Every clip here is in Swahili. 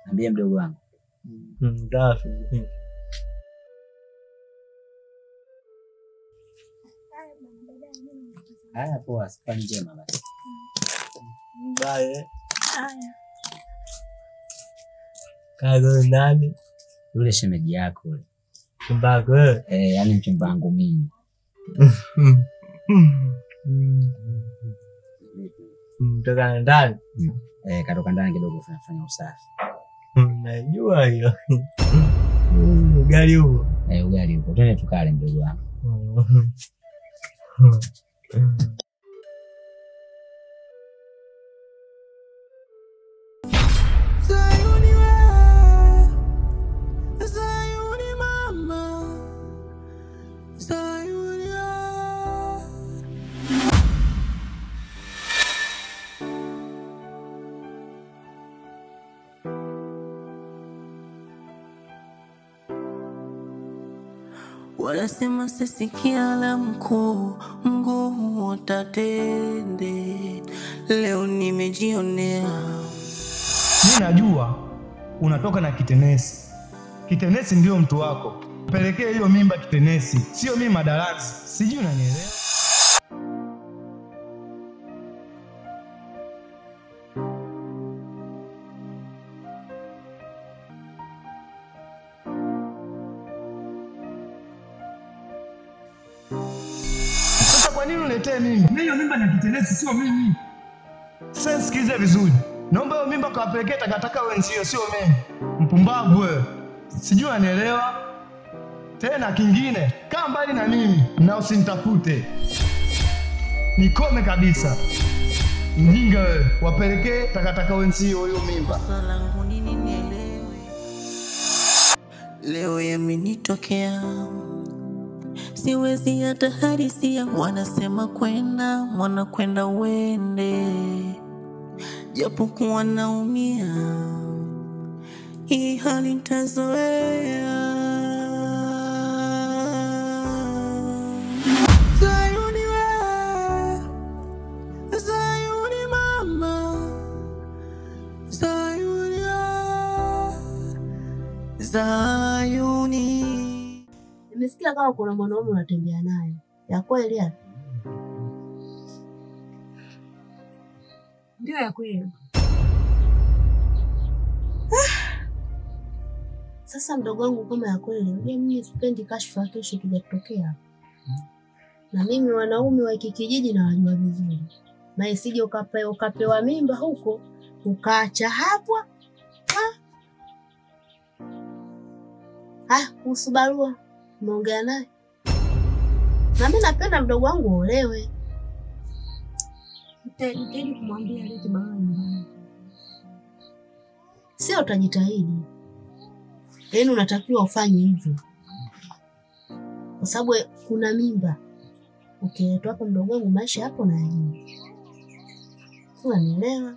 Ambie mdogo wangu. Safi. Haya poa, safari njema basi. Bye. Haya. Kago nani? Yule shemeji yako yule. Mchumba wako wewe? Eh, yani mchumba wangu mimi. Mtoka ndani? Eh, katoka ndani kidogo fanya usafi. Najua hiyo. Ugali huo. Eh, ugali huo. Twende tukale mdogo wangu. Zayuni we, Zayuni mama, Zayuni we. Wanasema sisikia la mkuu, mguu utatende. Leo nimejionea. Mimi najua unatoka na kitenesi. Kitenesi ndio mtu wako. Pelekee hiyo mimba kitenesi, sio mimi Madalanzi. Sijui unanielewa? Sasa kwa nini uniletee mimi? Mimi hiyo mimba ni kitenesi, sio mimi. Sasa sikiliza vizuri. Naomba hiyo mimba kawapelekee takataka wenzio, sio mimi. Mpumbavu wewe. Sijui unanielewa? Tena kingine, kaa mbali na mimi na usinitafute. Nikome kabisa. Mjinga wewe, wapelekee takataka wenzio hiyo mimba. Kosa langu nini nielewe? Leo yamenitokea, siwezi hata hadisia. Wanasema kwenda mwana kwenda uende, japokuwa naumia, hii hali nitazoea. Zayuni we, Zayuni mama, Zayuni we, Zayuni. Nimesikia kama kuna mwanaume unatembea naye. Ya kweli ya? Ndio ya kweli. Sasa mdogo wangu, kama ya kweli, unajua mimi sipendi kashfa kesho ikija kutokea. Na mimi wanaume wa hiki kijiji na wajua vizuri. Na isije ukapewa mimba huko ukaacha hapa. Ah, kuhusu barua umeongea naye? Na mimi napenda mdogo wangu uolewe. Nitajitahidi kumwambia alete barua nyumbani. Sio utajitahidi. Yaani unatakiwa ufanye hivyo. Kwa sababu kuna mimba. Ukiletwa hapa mdogo wangu, maisha hapo na yeye. Unanielewa?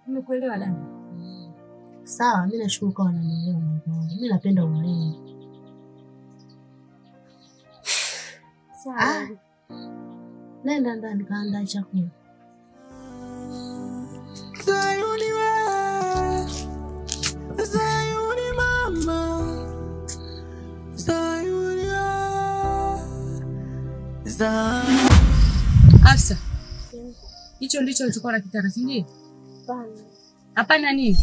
Nimekuelewa dada. Sawa, mimi nashukuru kwa wananielewa mdogo wangu. Mimi napenda uolewe. Sawa. Nenda ndani kaandaa chakula. Zayuni we, Zayuni mama, Zayuni we, Zayuni. Afsa, hicho ndicho ulichokuwa unakitaka, si ndio? Hapana. Hapana nini?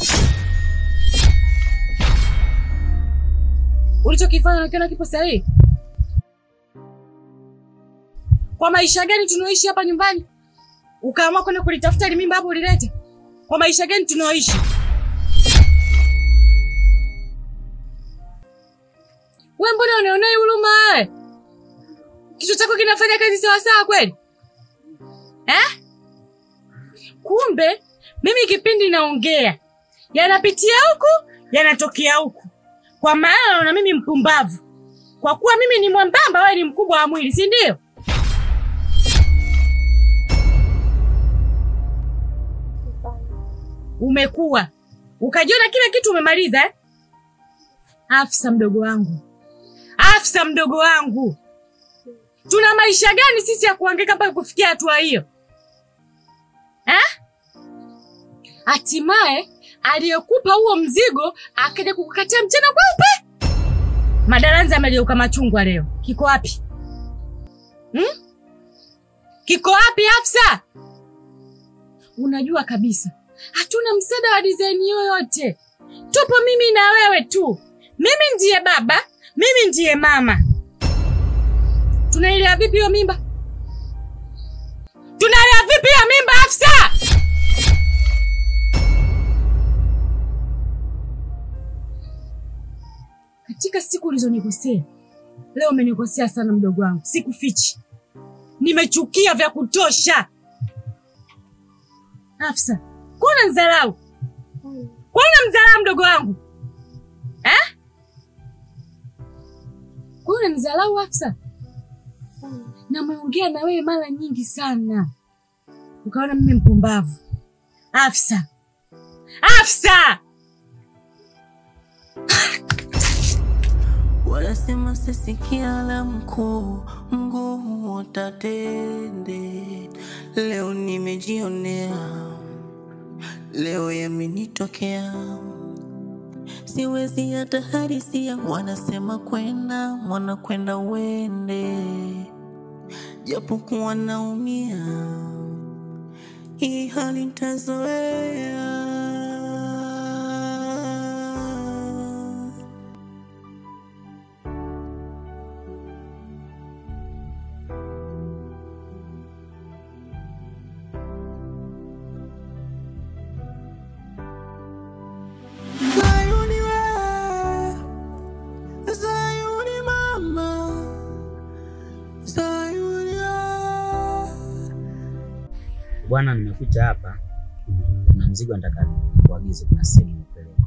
Ulichokifanya unakiona kipo sahihi? Kwa maisha gani tunaoishi hapa nyumbani? Ukaamua kwenda kulitafuta ile mimba hapo ulilete? Kwa maisha gani tunaoishi? Wewe mbona unaonea huruma wewe? Kichwa chako kinafanya kazi sawa sawa kweli? Eh? Kumbe mimi kipindi naongea yanapitia huku, yanatokea huku. Kwa maana na mimi mpumbavu. Kwa kuwa mimi ni mwembamba, wewe ni mkubwa wa mwili, si ndio? Umekuwa ukajiona kila kitu umemaliza eh? Afsa mdogo wangu. Afsa mdogo wangu. Tuna maisha gani sisi ya kuhangaika mpaka kufikia hatua hiyo? Eh? Hatimaye Aliyekupa huo mzigo akaja kukukatia mchana kweupe. Madaranza amegeuka machungwa leo. Kiko wapi? Kiko wapi Hafsa? Unajua kabisa hatuna msaada wa design yoyote. Tupo mimi na wewe tu. Mimi ndiye baba, mimi ndiye mama. Tunailea vipi hiyo mimba? Tunailea vipi hiyo mimba Hafsa? Katika siku ulizonikosea, leo umenikosea sana mdogo wangu. Sikufichi. Nimechukia vya kutosha. Hafsa, kwa nini unanidharau? Kwa nini unamdharau mdogo wangu? Eh? Kwa nini unanidharau Hafsa? Na umeongea na wewe mara nyingi sana. Ukaona mimi mpumbavu. Hafsa. Hafsa! Wanasema sisikia la mkuu, mguu utatende. Leo nimejionea, leo yamenitokea. Siwezi hata hadisia. Wanasema kwenda, mwana kwenda uende. Japokuwa naumia, hii hali nitazoea. Bwana, nimekuja hapa. Kuna mzigo nataka nikuagize, kuna sehemu upeleke.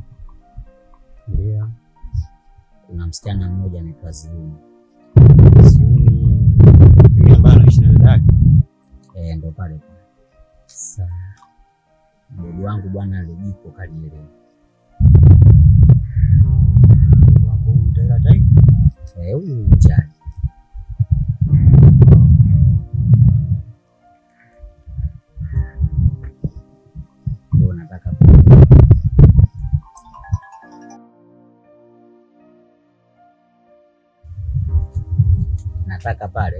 Ndio. Kuna msichana mmoja anaitwa Ziyuni. Ziyuni yule ambaye anaishi na dada yake? Eh, ndio pale. Sasa mdogo wangu bwana alijiko kalielewa. Wako utaila tai? Eh, huyu mjani. Nataka pale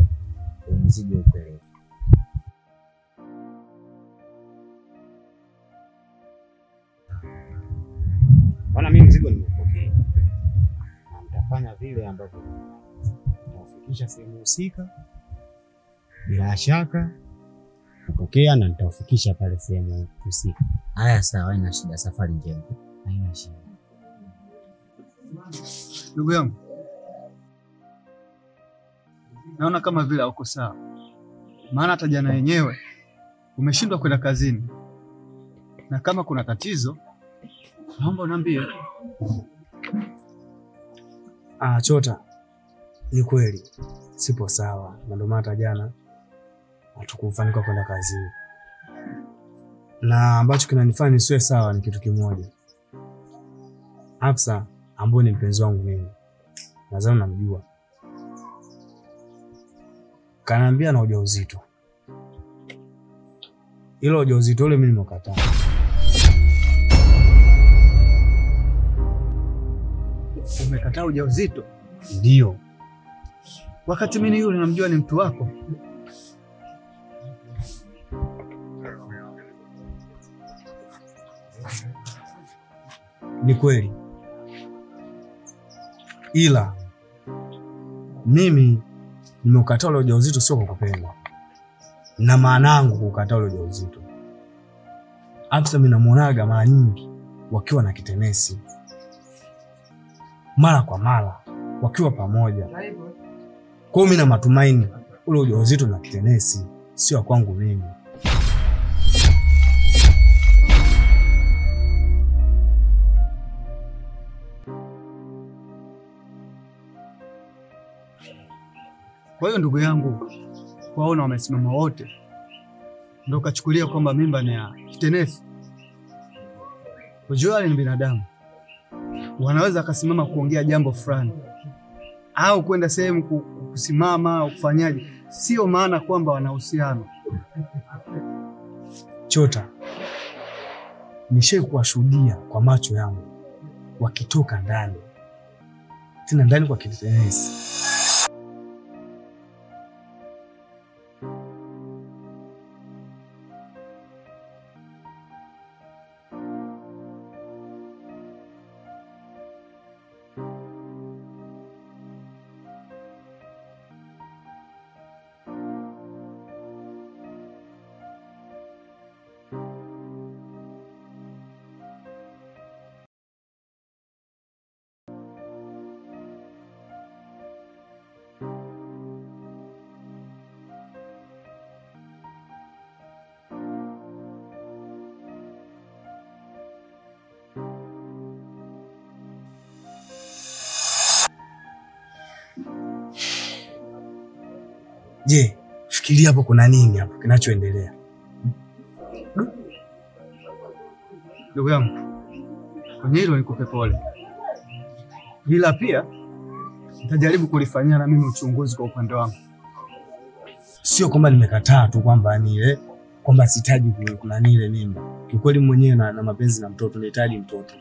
mzigo upeleke. Bwana, mimi mzigo nimeupokea. Na nitafanya vile ambavyo nitaufikisha sehemu husika. Bila shaka kupokea na nitaufikisha pale sehemu husika. Haya sawa, haina shida, safari njema. Haina shida. Ndugu yangu, naona kama vile hauko sawa. Maana hata jana yenyewe umeshindwa kwenda kazini. Na kama kuna tatizo, naomba uniambie. Chota, ni kweli sipo sawa, na ndio maana hata jana hatukufanikiwa kwenda kazini. Na ambacho kinanifanya nisiwe sawa ni kitu kimoja. Hafsa ambaye ni mpenzi wangu mimi, nadhani namjua, kaniambia na ujauzito. Ilo ujauzito ule mimi nimekataa. Umekataa ujauzito? Ndio. Wakati mimi yule namjua ni mtu wako. Ni kweli. Ila mimi nimeukataa ule ujauzito sio kwa kupenda. Na maana yangu kukataa ule ujauzito, Hafsa mimi namuonaga mara nyingi wakiwa na kitenesi. Mara kwa mara wakiwa pamoja. Kwa hiyo mimi na matumaini ule ujauzito na kitenesi sio kwangu mimi. Kwa hiyo ndugu yangu, waona wamesimama wote, ndio kachukulia kwamba mimba ni ya kitenesi. Unajua ni binadamu, wanaweza akasimama kuongea jambo fulani au kwenda sehemu kusimama au kufanyaje, sio maana kwamba wana uhusiano. Chota, Nishai kuwashuhudia kwa macho yangu wakitoka ndani. Tena ndani kwa kitenesi. Je, fikiria hapo kuna nini hapo kinachoendelea? Ndugu yangu, kwenye hilo nikupe pole. Ila pia nitajaribu kulifanyia na mimi uchunguzi kwa upande wangu. Sio kwamba nimekataa tu kwamba ni ile kwamba sihitaji kuna ile mimba. Kiukweli mwenyewe na mapenzi na mtoto, nahitaji mtoto.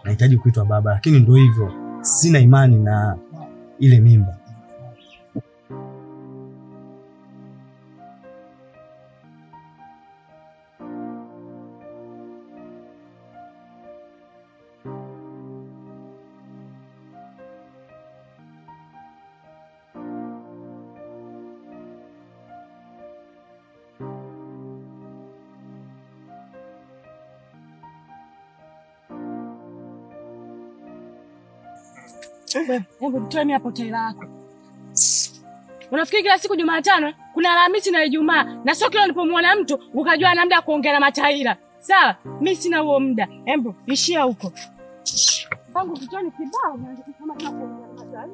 Nahitaji kuitwa baba, lakini ndio hivyo, sina imani na ile mimba. Hebu nitoe mimi hapo taila yako. Unafikiri kila siku Jumatano kuna Alhamisi na Ijumaa, na sio kila nilipomuona mtu ukajua ana muda kuongea na mataila. Sawa? Mimi sina huo muda. Hebu ishia huko. Pangu kichwani kibao na kama tunakuongea na mataila.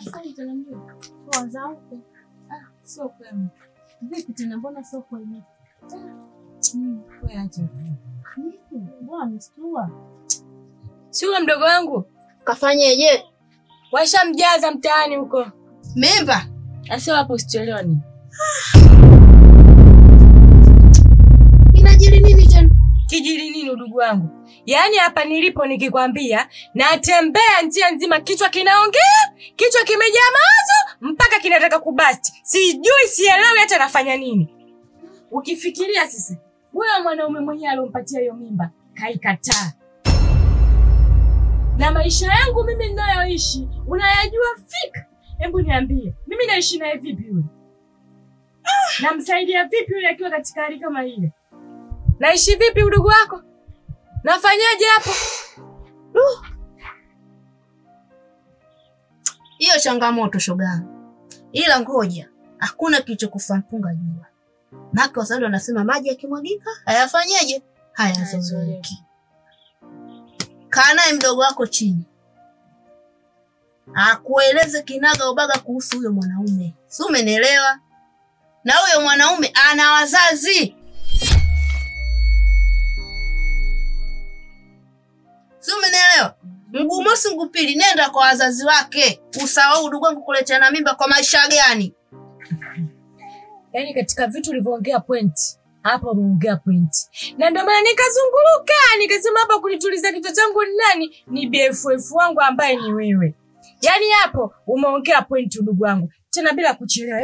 Asante na mimi. Poa za huko. Ah, sio kwema. Vipi tena mbona sio kwema? Wewe acha. Nini? Mbona mstua? Si yule mdogo wangu? Kafanyeje? Washamjaza mtaani huko. Mimba? Sasa hapo usichelewa nini? Inajiri nini tena? Kijiri nini udugu wangu? Yaani hapa nilipo nikikwambia natembea njia nzima kichwa kinaongea, kichwa kimejaa mawazo mpaka kinataka kubasti. Sijui sielewi hata nafanya nini. Ukifikiria sisi, huyo mwanaume mwenyewe alompatia hiyo mimba kaikataa. Na maisha yangu mimi ninayoishi unayajua fika. Hebu niambie, mimi naishi naye vipi yule? Namsaidia vipi yule akiwa katika hali kama ile? Naishi vipi udugu wako? Nafanyaje hapo? Hiyo changamoto shoga. Ila ngoja, hakuna kilichokufa mpunga jua. Maki waswahili wanasema maji yakimwagika hayafanyaje? Hayazoleki. Kaa naye mdogo wako chini. Akueleze kinaga ubaga kuhusu huyo mwanaume. Si umenielewa? Na huyo mwanaume ana wazazi. Si umenielewa? Mguu mosi mguu pili nenda kwa wazazi wake. Usawa udugu wangu kuletea na mimba kwa maisha gani? Yaani katika vitu ulivyoongea point. Hapo umeongea point. Na ndio maana nikazunguluka, nikasema hapa kunituliza kichwa changu ni nani? Ni BFF wangu ambaye ni wewe. Yaani hapo umeongea point udugu wangu. Tena bila kuchelewa.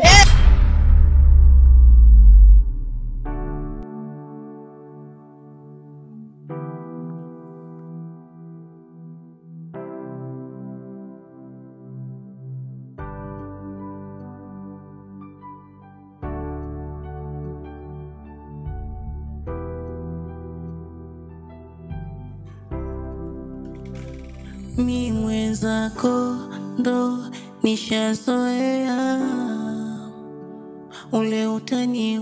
Mi mwenzako ndo nishazoea ule utani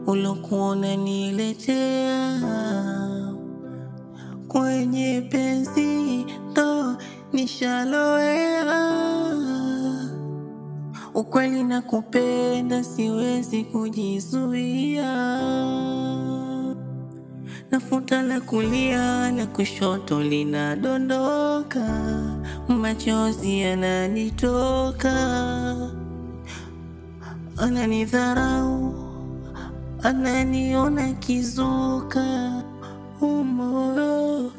ulokuwa unaniletea. Kwenye penzi ndo nishaloea. Ukweli nakupenda, siwezi kujizuia. Nafuta la kulia la kushoto linadondoka, machozi yananitoka. Ananidharau, ananiona kizuka, umoyo